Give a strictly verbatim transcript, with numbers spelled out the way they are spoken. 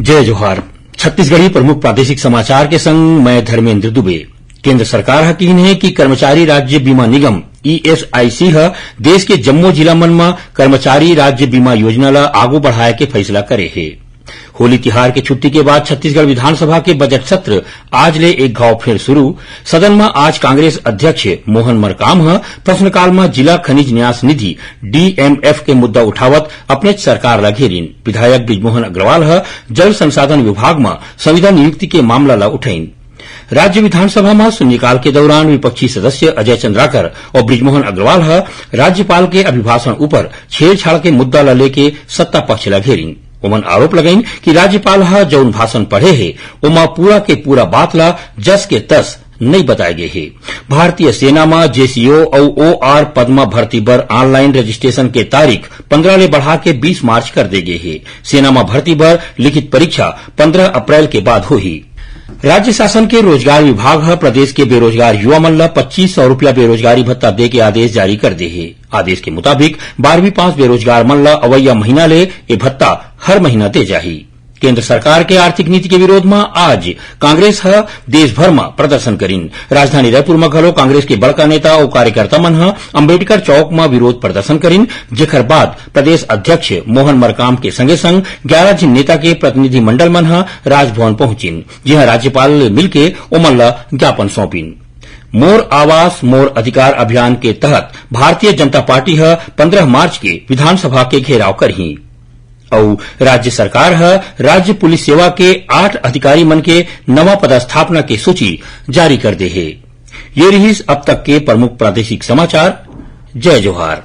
जय जोहार। छत्तीसगढ़ी प्रमुख प्रादेशिक समाचार के संग मैं धर्मेंद्र दुबे। केंद्र सरकार ह किहिन हे कि कर्मचारी राज्य बीमा निगम, ईएसआईसी ह देश के जम्मो जिला मन म कर्मचारी राज्य बीमा योजना ल आगू बढ़ाए के फैसला करे हे। होली तिहार के छुट्टी के बाद छत्तीसगढ़ विधानसभा के बजट सत्र आज ले एक घाव फिर शुरू। सदन म आज कांग्रेस अध्यक्ष मोहन मरकाम ह प्रश्नकाल म जिला खनिज न्यास निधि, डीएमएफ, के मुद्दा उठावत अपनेच सरकार ल घेरिन। विधायक बृजमोहन अग्रवाल ह जल संसाधन विभाग म संविदा नियुक्ति के मामला ल उठइन। राज्य विधानसभा म शून्यकाल के दौरान विपक्षी सदस्य अजय चंद्राकर अउ बृजमोहन अग्रवाल ह राज्यपाल के अभिभाषण ऊपर छेड़छाड़ के मुद्दा ल लेके सत्ता पक्ष ल घेरिन। ओमन आरोप लगाइन कि राज्यपाल ह जउन भाषण पढ़े हे, ओमा पूरा के पूरा बात ल जस के तस नइ बताए गे हे। भारतीय सेना म जेसीओ अउ ओआर पद म भर्ती बर ऑनलाइन रजिस्ट्रेशन के तारीख पंद्रह ले बढ़ा के बीस मार्च कर दे गे हे। सेना म भर्ती बर लिखित परीक्षा पंद्रह अप्रैल के बाद होही। राज्य शासन के रोजगार विभाग ह प्रदेश के बेरोजगार युवा मन ल पच्चीस सौ रुपया बेरोजगारी भत्ता दे के आदेश जारी कर दे हे। आदेश के मुताबिक बारहवीं पास बेरोजगार मन ल अवइया महीना ले ए भत्ता हर महीना दे जाही। केंद्र सरकार के आर्थिक नीति के विरोध म आज कांग्रेस ह देश भर म प्रदर्शन करिन। राजधानी रायपुर म घलो कांग्रेस के बड़का नेता अउ कार्यकर्ता मन ह अंबेडकर चौक म विरोध प्रदर्शन करिन, जेखर बाद प्रदेश अध्यक्ष मोहन मरकाम के संगे संग ग्यारह झिन नेता के प्रतिनिधिमंडल मन ह राजभवन पहुंचिन, जिहां राज्यपाल ले मिलके ओमन ल ज्ञापन सौंपिन। मोर आवास मोर अधिकार अभियान के तहत भारतीय जनता पार्टी ह पंद्रह मार्च के विधानसभा के घेराव करही। अउ राज्य सरकार ह राज्य पुलिस सेवा के आठ अधिकारी मन के नवा पदस्थापना के सूची जारी कर दे हे। ये रिहिस अब तक के प्रमुख प्रादेशिक समाचार। जय जोहार।